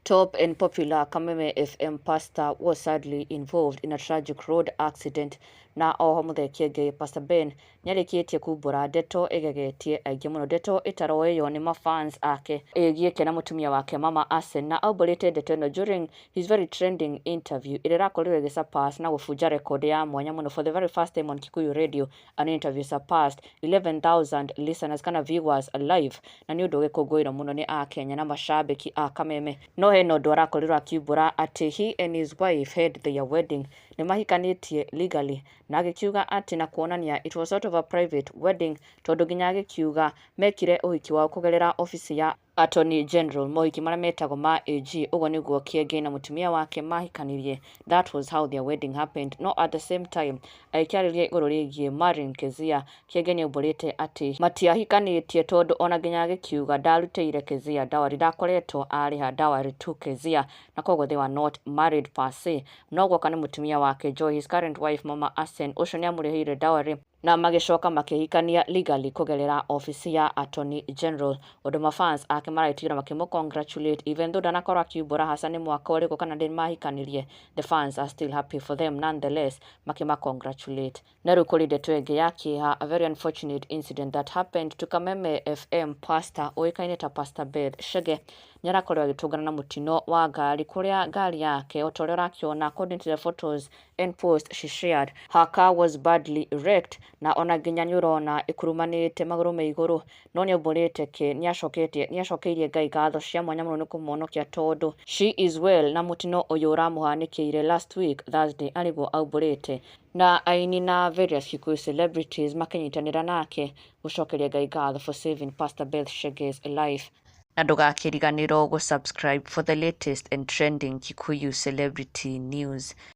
Top and popular Kameme FM pastor was sadly involved in a tragic road accident. Na oho Muthee Kiengei, Pastor Ben nĩarĩkĩtie kumbũra ndeto ĩgegetie aingĩ mũno, ndeto ĩtaroĩyo nĩ mafans ake ĩgiĩ ke na mũtumia wake Mama Asen. Na aumbũrĩte ndeto ĩno during his very trending interview ĩrĩa ĩrakorirwo ĩgĩsurpass na gũbunja record ya mwanya mũno. For the very first time on Kikuyu radio, an interview surpassed 11,000 listeners kana viewers live, na nĩ ũndũ ũgĩkũngũĩrwo mũno nĩ akenya na mashabiki a Kameme. No hena ũndũ arakorirwo akiumbũra atĩ he and his wife had their wedding, nĩ mahikanĩtie legally, na agĩkiuga atĩ na kuonania it was sort of a private wedding, tondũ nginya agĩkiuga mekire ũhiki wao kũgerera obici ya Attorney General, mohiki marĩa metagwo ma AG. Ũguo nĩguo Kiengei na mũtumia wake mahikanirie. That was how their wedding happened. No at the same time, agĩkĩarĩria igũrũ rĩgiĩ Marin Kezia, Kiengei nĩaumbũrĩte atĩ matiahikanĩtie, tondũ ona nginya agĩkiuga ndarutĩire Kezia dowry, ndakoretwo arĩha dowry to Kezia, na koguo they were not married per se. No guoka nĩ mũtumia wake Joy, his current wife, Mama Asen, ũcio nĩamũrĩhĩire dowry na magĩcoka makĩhikania legally kũgerera obici ya Attorney General, ũndũ mafans ake maragĩtigĩra makĩmũ congratulate. Even though ndanakorwo akiumbũra hasa nĩ mwaka ũrĩkũ kana ndĩ mahikanirie, the fans are still happy for them nonetheless, makĩma congratulate. Na rĩu kũrĩ ndeto ĩngĩ ya kĩeha, a very unfortunate incident that happened to Kameme FM pastor ũĩkaine ta Pastor Beth Chege. Nĩarakorirwo agĩtũngana na mũtino wa ngari, kũrĩa ngari yake, o ta ũrĩa ũrakĩona according to the photos and post she shared, her car was badly wrecked, na ona nginya nĩ ũrona ĩkurumanĩte magũrũ me igũrũ. No nĩaumbũrĩte ke nĩacoketie nĩacokeirie Ngai ngatho cia mwanya mũno nĩ kũmũhonokia, tondũ she is well, na mũtino ũyũ ũramũhanĩkĩire last week Thursday, arĩguo aumbũrĩte, na aini na various Kikuyu celebrities makĩnyitanĩra nake gũcokeria Ngai ngatho for saving Pastor Beth Chege's life. Na ndũgakĩriganĩrwo gũ subscribe for the latest and trending Kikuyu celebrity news.